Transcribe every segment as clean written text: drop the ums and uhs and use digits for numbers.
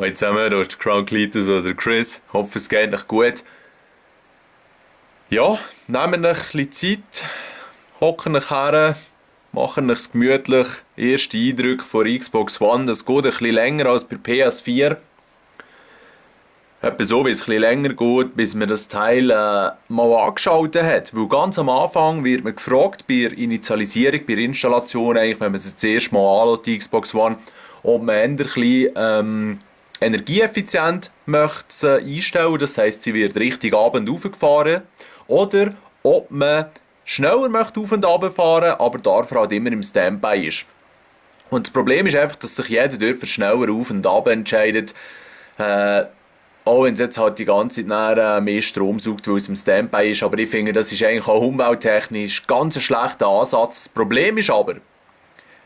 Hallo zusammen, hier ist der Crown Cletus oder Chris. Ich hoffe, es geht euch gut. Ja, nehmt euch ein bisschen Zeit, hocken euch her, machen euch gemütlich. Erste Eindrücke von der Xbox One, das geht ein bisschen länger als bei PS4. Etwa so, wie es ein bisschen länger geht, bis man das Teil mal angeschaltet hat. Weil ganz am Anfang wird man gefragt, bei der Initialisierung, bei der Installation, eigentlich, wenn man es das erste Mal anschaut, die Xbox One, ob man eher ein bisschen energieeffizient möchte sie einstellen, das heisst, sie wird richtig abend hochgefahren, oder ob man schneller möchte auf und runter fahren, aber dafür halt immer im Standby ist. Und das Problem ist einfach, dass sich jeder dort für schneller auf und runter entscheidet, auch wenn es jetzt halt die ganze Zeit mehr Strom saugt, weil es im Standby ist, aber ich finde, das ist eigentlich auch umwelttechnisch ganz ein schlechter Ansatz. Das Problem ist aber,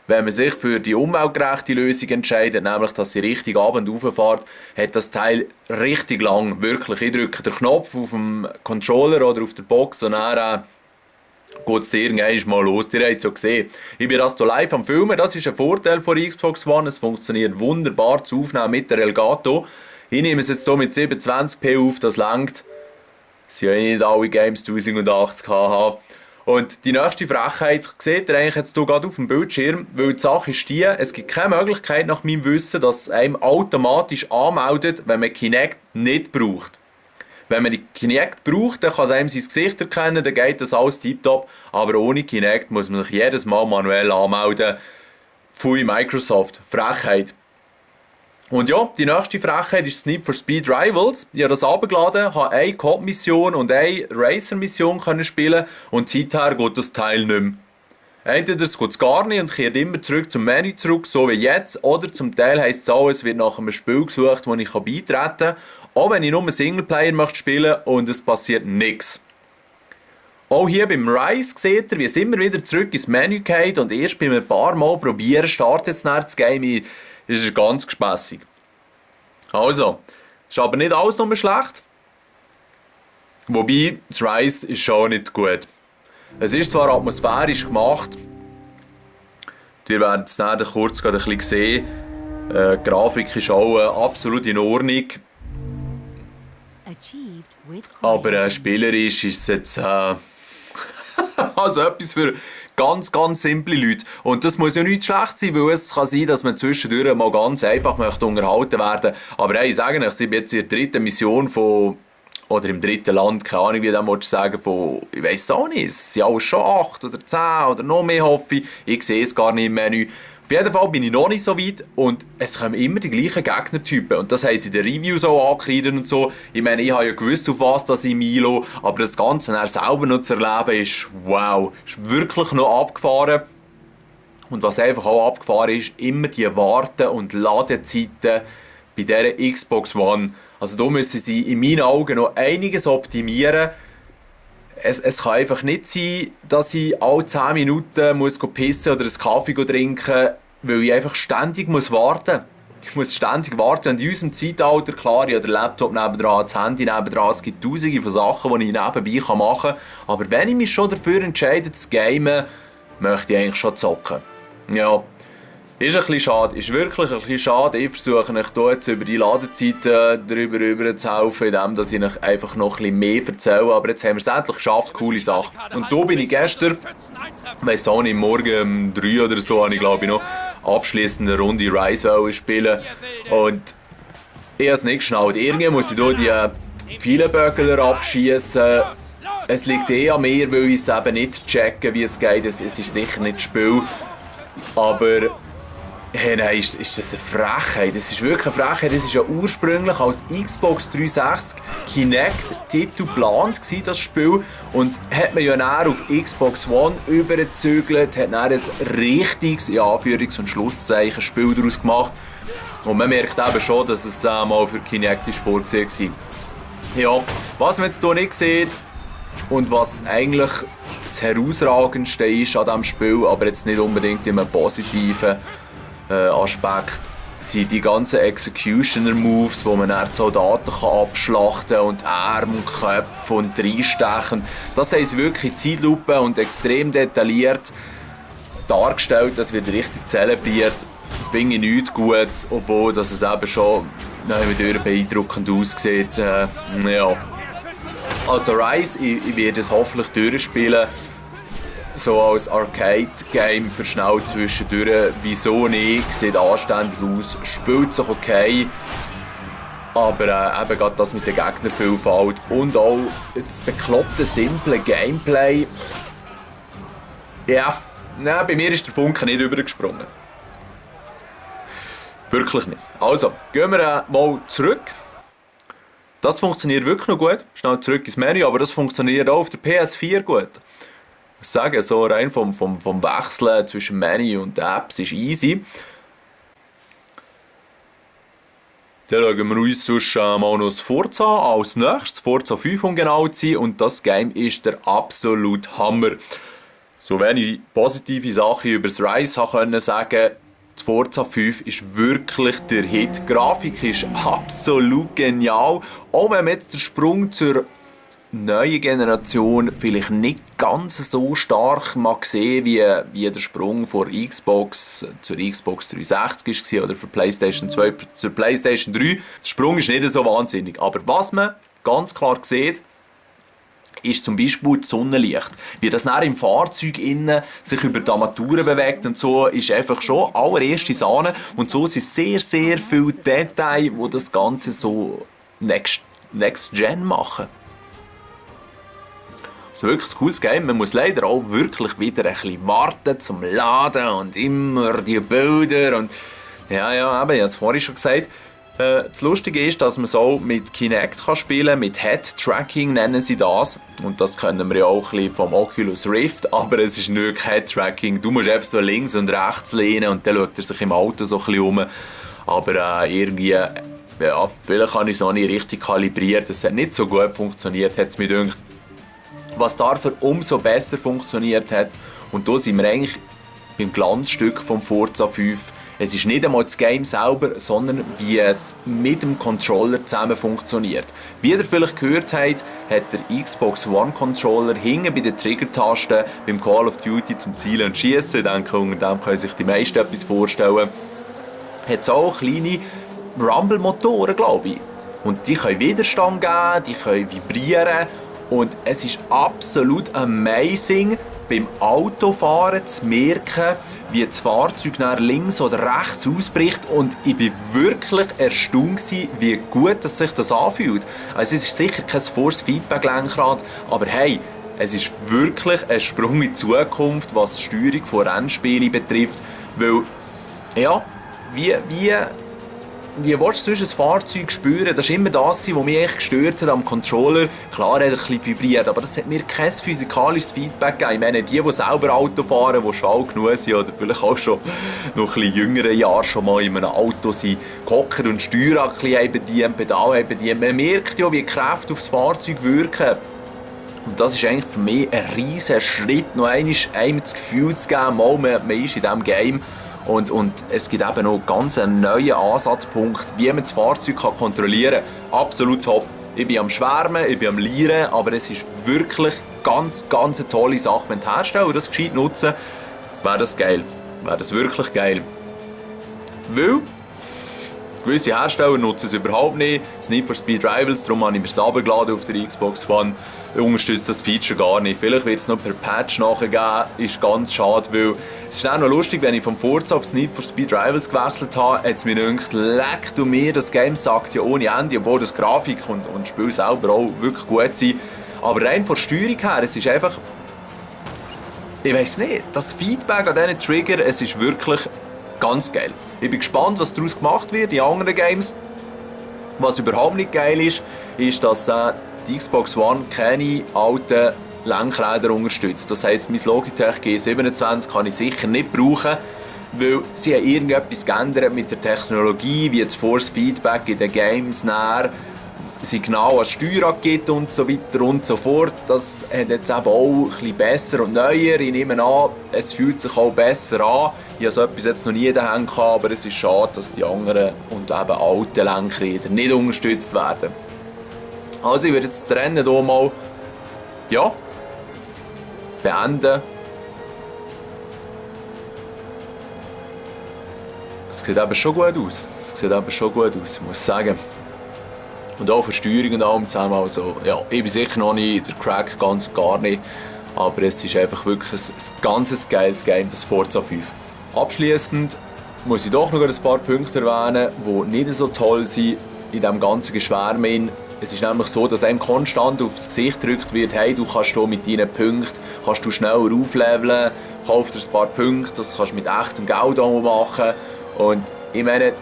wenn man sich für die umweltgerechte Lösung entscheidet, nämlich dass sie richtig ab und rauffährt, hat das Teil richtig lang, wirklich. Ich drücke den Knopf auf dem Controller oder auf der Box und dann geht es irgendwann mal los. Ihr habt es ja gesehen. Ich bin das hier live am Filmen, das ist ein Vorteil von der Xbox One. Es funktioniert wunderbar zu aufnehmen mit der Elgato. Ich nehme es jetzt hier mit 720p auf, das langt. Es sind ja nicht alle Games 1080 HH. Und die nächste Frechheit seht ihr eigentlich jetzt hier gerade auf dem Bildschirm, weil die Sache ist die, es gibt keine Möglichkeit nach meinem Wissen, dass es einem automatisch anmeldet, wenn man Kinect nicht braucht. Wenn man die Kinect braucht, dann kann es einem sein Gesicht erkennen, dann geht das alles tiptop, aber ohne Kinect muss man sich jedes Mal manuell anmelden. Pfui Microsoft, Frechheit. Und ja, die nächste Frechheit ist Need for Speed Rivals. Ich habe das abgeladen, habe eine Cop-Mission und eine Racer-Mission spielen und seither geht das Teil nicht mehr. Entweder es geht gar nicht und kehrt immer zurück zum Menü zurück, so wie jetzt, oder zum Teil heisst es auch, es wird nach einem Spiel gesucht, wo ich beitreten kann, auch wenn ich nur einen Singleplayer möchte spielen und es passiert nichts. Auch hier beim Rise seht ihr, wie es immer wieder zurück ins Menü geht und erst bei ein paar Mal probieren, startet es nach das Game. Das ist ganz gespässig. Also, ist aber nicht alles nur schlecht. Wobei, das Rise ist schon nicht gut. Es ist zwar atmosphärisch gemacht. Ihr werdet es nachher kurz ein bisschen sehen. Die Grafik ist auch absolut in Ordnung. Aber spielerisch ist es jetzt also etwas für ganz, ganz simple Leute. Und das muss ja nicht schlecht sein, weil es kann sein, dass man zwischendurch mal ganz einfach möchte unterhalten werden. Aber hey, ich sage euch, ich bin jetzt in der dritten Mission von, oder im dritten Land, keine Ahnung, wie ich sagen von, ich weiss auch nicht, es sind alle schon 8 oder 10 oder noch mehr, hoffe ich. Ich sehe es gar nicht im Menü. Auf jeden Fall bin ich noch nicht so weit und es kommen immer die gleichen Gegnertypen und das haben sie in den Reviews auch angekreidet und so. Ich meine, ich habe ja gewusst, auf was das ich mich einlasse, aber das Ganze dann selber noch zu erleben ist wow, ist wirklich noch abgefahren. Und was einfach auch abgefahren ist, immer die Warten- und Ladezeiten bei dieser Xbox One. Also da müssen sie in meinen Augen noch einiges optimieren. Es kann einfach nicht sein, dass ich alle 10 Minuten muss pissen oder einen Kaffee trinken, weil ich einfach ständig warten muss. Ich muss ständig warten. Und in unserem Zeitalter, klar, ich habe den Laptop nebendran, das Handy nebendran, es gibt tausende von Sachen, die ich nebenbei machen kann. Aber wenn ich mich schon dafür entscheide, zu gamen, möchte ich eigentlich schon zocken. Ja, ist ein bisschen schade, ist wirklich ein bisschen schade. Ich versuche euch hier jetzt über die Ladezeiten drüber zu helfen, indem ich euch einfach noch ein bisschen mehr erzähle. Aber jetzt haben wir es endlich geschafft, coole Sache. Und da bin ich gestern, ich weiss auch nicht, morgen um 3 oder so, habe ich glaube ich noch abschliessende Runde Rise spielen. Und ich habe es nicht geschnallt. Irgendwann muss ich hier die Pfeilenböckler abschießen. Es liegt an mir, weil ich es eben nicht checke, wie es geht. Es ist sicher nicht das Spiel. Aber hey, nein, ist das eine Frechheit? Das ist wirklich eine Frechheit. Das ist ja ursprünglich als Xbox 360 Kinect-Titel geplant gewesen, das Spiel. Und hat man ja dann auf Xbox One übergezügelt, hat dann ein richtiges, in Anführungs- und Schlusszeichen, Spiel daraus gemacht. Und man merkt eben schon, dass es mal für Kinect ist vorgesehen war. Ja, was man jetzt hier nicht sieht und was eigentlich das Herausragendste ist an diesem Spiel, aber jetzt nicht unbedingt in einem positiven Aspekt, sind die ganzen Executioner-Moves, wo man dann die Soldaten abschlachten kann und Arme und Köpfe und reinstechen. Das haben sie wirklich in Zeitlupe und extrem detailliert dargestellt. Das wird richtig zelebriert. finde ich nichts Gutes, obwohl dass es eben schon beeindruckend aussieht. Ja. Also Rise, ich werde es hoffentlich durchspielen. So als Arcade-Game für schnell zwischendurch. Wieso nicht? Sieht anständig aus, spielt sich okay. Aber eben gerade das mit der Gegnervielfalt und auch das bekloppte, simple Gameplay. Ja, nein, bei mir ist der Funke nicht übergesprungen. Wirklich nicht. Also, gehen wir mal zurück. Das funktioniert wirklich noch gut. Schnell zurück ins Menü, aber das funktioniert auch auf der PS4 gut. Ich sage, so rein vom Wechseln zwischen Menü und Apps ist easy. Dann schauen wir uns sonst mal noch das Forza als nächstes, Forza 5 um genau zu sein, und das Game ist der absolute Hammer. So wenig positive Sachen über das Rise können sagen, das Forza 5 ist wirklich der Hit. Die Grafik ist absolut genial, auch wenn man jetzt den Sprung zur neuen Generation vielleicht nicht ganz so stark mag sehen, wie der Sprung von Xbox zur Xbox 360 war oder von PlayStation 2 zur PlayStation 3. Der Sprung ist nicht so wahnsinnig. Aber was man ganz klar sieht, ist zum Beispiel das Sonnenlicht. Wie das nachher im Fahrzeug innen sich über die Armaturen bewegt und so, ist einfach schon allererste Sahne. Und so sind sehr, sehr viele Details, die das Ganze so Next Gen machen. Es ist wirklich ein cooles Game. Man muss leider auch wirklich wieder ein bisschen warten zum Laden und immer die Bilder und ja, eben, ich habe es vorhin schon gesagt. Das Lustige ist, dass man es auch mit Kinect kann spielen kann, mit Head-Tracking nennen sie das. Und das kennen wir ja auch ein bisschen vom Oculus Rift, aber es ist nicht Head-Tracking. Du musst einfach so links und rechts lehnen und dann schaut er sich im Auto so ein bisschen um. Aber irgendwie, ja, vielleicht habe ich es noch nicht richtig kalibriert. Es hat nicht so gut funktioniert, hat es mir gedacht. Was dafür umso besser funktioniert hat, und da sind wir eigentlich beim Glanzstück vom Forza 5, es ist nicht einmal das Game selber, sondern wie es mit dem Controller zusammen funktioniert. Wie ihr vielleicht gehört habt, hat der Xbox One Controller hinten bei den Triggertasten beim Call of Duty zum Zielen und Schießen, ich denke, unter dem können sich die meisten etwas vorstellen, hat es auch kleine Rumble-Motoren, glaube ich. Und die können Widerstand geben, die können vibrieren. Und es ist absolut amazing, beim Autofahren zu merken, wie das Fahrzeug nach links oder rechts ausbricht. Und ich war wirklich erstaunt, wie gut sich das anfühlt. Also es ist sicher kein Force-Feedback-Lenkrad, aber hey, es ist wirklich ein Sprung in die Zukunft, was die Steuerung von Rennspielen betrifft. Weil, ja, wie willst du sonst ein Fahrzeug spüren? Das war immer das, was mich echt gestört hat am Controller. Klar hat er ein bisschen vibriert, aber das hat mir kein physikalisches Feedback gegeben. Ich meine, die selber Auto fahren, die schon alt genug sind oder vielleicht auch schon noch ein bisschen jüngeren Jahren schon mal in einem Auto sind, gehockt und Steuerrad bedient, Pedal bedient. Man merkt ja, wie die Kräfte aufs Fahrzeug wirken. Und das ist eigentlich für mich ein riesiger Schritt, noch einmal einem das Gefühl zu geben, mal, man ist in diesem Game. Und es gibt eben noch ganz einen neuen Ansatzpunkt, wie man das Fahrzeug kontrollieren kann. Absolut top. Ich bin am Schwärmen, ich bin am Lieren, aber es ist wirklich ganz eine tolle Sache. Wenn die Hersteller das gescheit nutzen, wäre das geil. Wäre das wirklich geil. Weil gewisse Hersteller nutzen es überhaupt nicht. Das Need for Speed Rivals, darum habe ich mir es runtergeladen auf der Xbox One. Unterstützt das Feature gar nicht. Vielleicht wird es noch per Patch nachgegeben, ist ganz schade, weil es ist auch noch lustig, wenn ich vom Forza auf das Need for Speed Rivals gewechselt habe, hat es mir gedacht, leck du mir, das Game sagt ja ohne Ende, obwohl das Grafik und das Spiel selber auch wirklich gut sind. Aber rein von der Steuerung her, es ist einfach, ich weiss nicht, das Feedback an diesen Trigger, es ist wirklich ganz geil. Ich bin gespannt, was daraus gemacht wird in anderen Games. Was überhaupt nicht geil ist, ist, dass die Xbox One keine alten Lenkräder unterstützt. Das heisst, mein Logitech G27 kann ich sicher nicht brauchen, weil sie haben irgendetwas geändert mit der Technologie, wie das Force Feedback in den Games näher Signal an Steuerrad gibt und so weiter und so fort. Das hat jetzt eben auch ein bisschen besser und neuer. Ich nehme an, es fühlt sich auch besser an. Ich habe so etwas jetzt noch nie in den Händen gehabt, aber es ist schade, dass die anderen und eben alten Lenkräder nicht unterstützt werden. Also ich würde jetzt das Rennen hier mal beenden. das sieht eben schon gut aus. Das sieht eben schon gut aus, muss ich sagen. Und auch Versteuerung und allem zusammen. Also, ja, ich bin sicher noch nicht der Crack, ganz und gar nicht. Aber es ist einfach wirklich ein ganz geiles Game, das Forza 5. Abschliessend muss ich doch noch ein paar Punkte erwähnen, die nicht so toll sind in diesem ganzen Geschwärme. Es ist nämlich so, dass einem konstant aufs Gesicht gedrückt wird, hey, du kannst hier mit deinen Punkten kannst du schneller aufleveln, kauf dir ein paar Punkte, das kannst du mit echtem Geld auch machen. Und ich meine,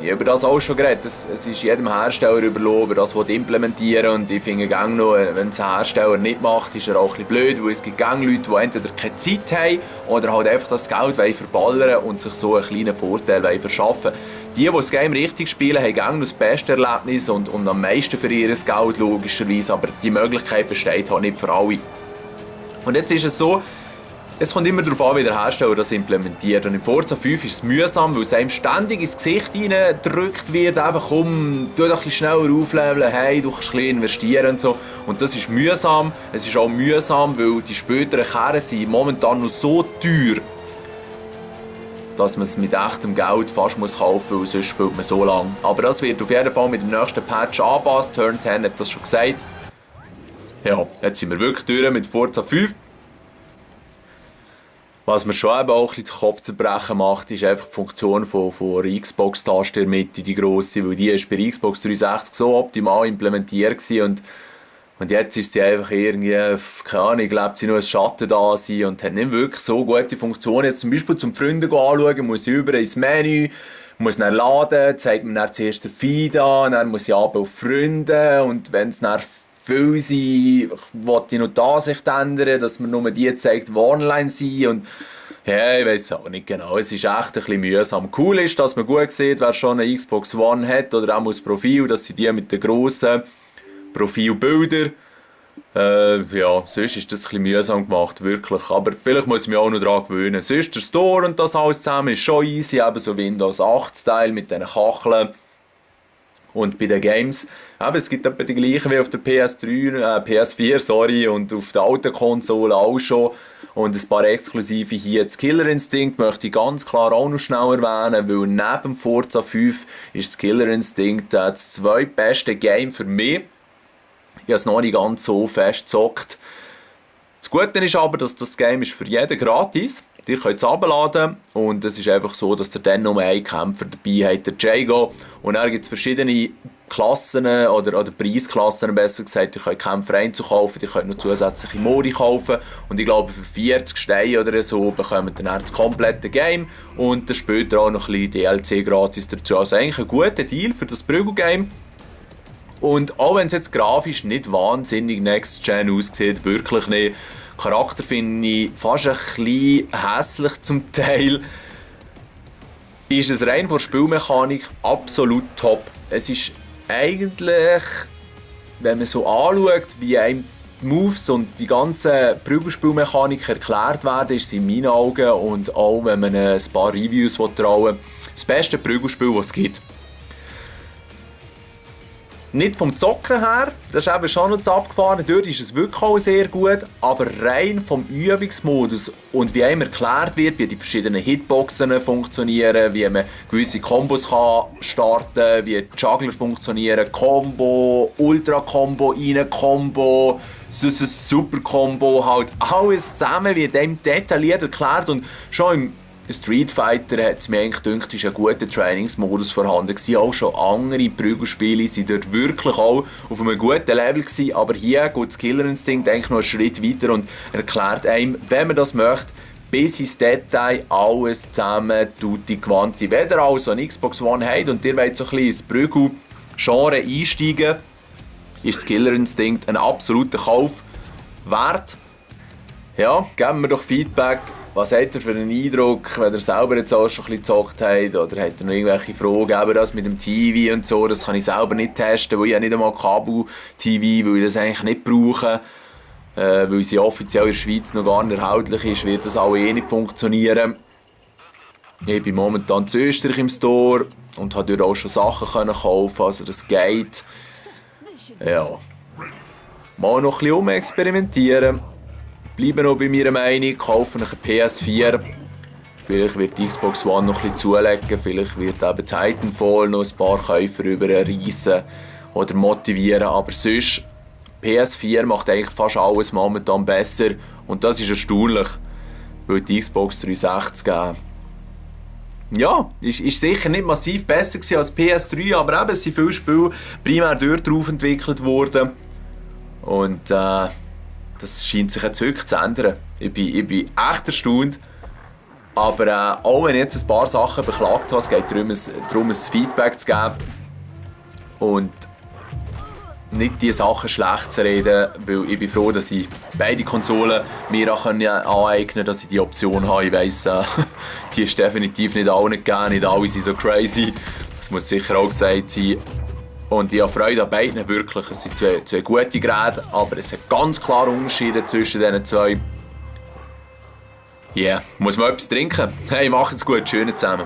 ich habe über das auch schon geredet, es ist jedem Hersteller überlassen, das implementieren, und ich finde gang noch, wenn es ein Hersteller nicht macht, ist er auch ein bisschen blöd, weil es gibt gang Leute, die entweder keine Zeit haben oder halt einfach das Geld verballern und sich so einen kleinen Vorteil verschaffen. Die das Game richtig spielen, haben gang noch das beste Erlebnis und am meisten für ihr Geld logischerweise, aber die Möglichkeit besteht halt nicht für alle. Und jetzt ist es so, es kommt immer darauf an, wie der Hersteller das implementiert. Und im Forza 5 ist es mühsam, weil es einem ständig ins Gesicht reingedrückt wird. Eben, komm, tu doch ein bisschen schneller aufleveln, hey, du kannst ein bisschen investieren und so. Und das ist mühsam. Es ist auch mühsam, weil die späteren Karren sind momentan noch so teuer, dass man es mit echtem Geld fast kaufen muss, weil sonst spielt man so lange. Aber das wird auf jeden Fall mit dem nächsten Patch angepasst. Turn 10 hat das schon gesagt. Ja, jetzt sind wir wirklich durch mit Forza 5. Was mir schon eben auch ein bisschen den Kopf zerbrechen macht, ist einfach die Funktion von der Xbox-Taste in der Mitte, die grosse, weil die ist bei der Xbox 360 so optimal implementiert gewesen, und jetzt ist sie einfach irgendwie, keine Ahnung, ich glaube, sie nur ein Schatten da sein und hat nicht wirklich so gute Funktionen. Jetzt zum Beispiel zum Freunde anschauen, muss ich über ins Menü, muss dann laden, zeigt mir dann zuerst den Feed an, dann muss ich aber auf Freunde, und wenn es dann viel sind, wollte ich noch die Ansicht ändern, dass man nur die zeigt, die online sind, und ja, ich weiß auch nicht genau, es ist echt ein bisschen mühsam. Cool ist, dass man gut sieht, wer schon eine Xbox One hat oder auch das Profil, dass sie die mit den grossen Profilbildern, ja, sonst ist das ein bisschen mühsam gemacht, wirklich, aber vielleicht muss ich mich auch noch daran gewöhnen. Sonst der Store und das alles zusammen ist schon easy, eben so Windows 8 Style mit diesen Kacheln. Und bei den Games, eben, es gibt etwa die gleichen wie auf der PS4, sorry, und auf der alten Konsole auch schon. Und ein paar exklusive hier. Das Killer Instinct möchte ich ganz klar auch noch schnell erwähnen, weil neben Forza 5 ist das Killer Instinct das zweitbeste Game für mich. Ich habe es noch nicht ganz so fest gezockt. Das Gute ist aber, dass das Game ist für jeden gratis. Ihr könnt es herunterladen, und es ist einfach so, dass ihr dann nur einen Kämpfer dabei habt, der Jago. Und dann gibt es verschiedene Klassen oder Preisklassen, besser gesagt. Ihr könnt Kämpfer einzukaufen, ihr könnt noch zusätzliche Modi kaufen, und ich glaube für 40 Steine oder so bekommt ihr dann das komplette Game und dann später auch noch ein bisschen DLC gratis dazu. Also eigentlich ein guter Deal für das Prügel-Game. Und auch wenn es jetzt grafisch nicht wahnsinnig Next-Gen aussieht, wirklich nicht. Charakter finde ich fast ein bisschen hässlich zum Teil. Ist es rein von der Spielmechanik absolut top. Es ist eigentlich, wenn man so anschaut, wie einem die Moves und die ganze Prügelspielmechanik erklärt werden, ist es in meinen Augen, und auch wenn man ein paar Reviews trauen will, das beste Prügelspiel, das es gibt. Nicht vom Zocken her, das ist eben schon noch das Abgefahrene, dort ist es wirklich auch sehr gut, aber rein vom Übungsmodus und wie einem erklärt wird, wie die verschiedenen Hitboxen funktionieren, wie man gewisse Kombos kann starten, wie die Juggler funktionieren, Combo, Ultra-Combo, Rein-Combo, sonst ein Super-Combo, halt alles zusammen wird einem detailliert erklärt, und schon im Street Fighter hat es mir eigentlich gedacht, ist ein guter Trainingsmodus vorhanden gewesen. Auch schon andere Prügelspiele sind dort wirklich auch auf einem guten Level gewesen. Aber hier geht das Killer Instinct eigentlich noch einen Schritt weiter und erklärt einem, wenn man das möchte, bis ins Detail alles zusammen tutti quanti. Wenn ihr also eine Xbox One habt und ihr wollt so ein bisschen ins Prügel-Genre einsteigen, ist das Killer Instinct ein absoluter Kauf wert. Ja, gebt mir doch Feedback. Was habt ihr für einen Eindruck, wenn ihr selber jetzt auch schon ein bisschen gezockt habt? Oder habt ihr noch irgendwelche Fragen? Eben das mit dem TV und so, das kann ich selber nicht testen, weil ich ja nicht einmal Kabel-TV, weil ich das eigentlich nicht brauche. Weil sie offiziell in der Schweiz noch gar nicht erhältlich ist, wird das auch eh nicht funktionieren. Ich bin momentan zu Österreich im Store und habe dort auch schon Sachen kaufen, also das geht. Ja. Mal noch ein bisschen umexperimentieren. Bleiben noch bei meiner Meinung, kaufen eine PS4. Vielleicht wird die Xbox One noch ein bisschen zulegen, vielleicht wird eben Titanfall noch ein paar Käufer überreissen oder motivieren, aber sonst, PS4 macht eigentlich fast alles momentan besser und das ist erstaunlich, weil die Xbox 360 ja, ist sicher nicht massiv besser gewesen als PS3, aber eben, es sind viele Spiele primär dort drauf entwickelt worden und das scheint sich jetzt wirklich zu ändern. Ich bin echt erstaunt. Aber auch wenn ich jetzt ein paar Sachen beklagt habe, es geht darum, ein Feedback zu geben und nicht die Sachen schlecht zu reden, weil ich bin froh, dass ich beide Konsolen mir auch aneignen kann, dass ich die Option habe. Ich weiss, die ist definitiv nicht allen gegeben, nicht alle sind so crazy. Das muss sicher auch gesagt sein. Und ich habe Freude an beiden, wirklich. Es sind zwei gute Geräte, aber es sind ganz klare Unterschiede zwischen diesen zwei. Ja, muss man etwas trinken? Hey, macht's gut, schön zusammen.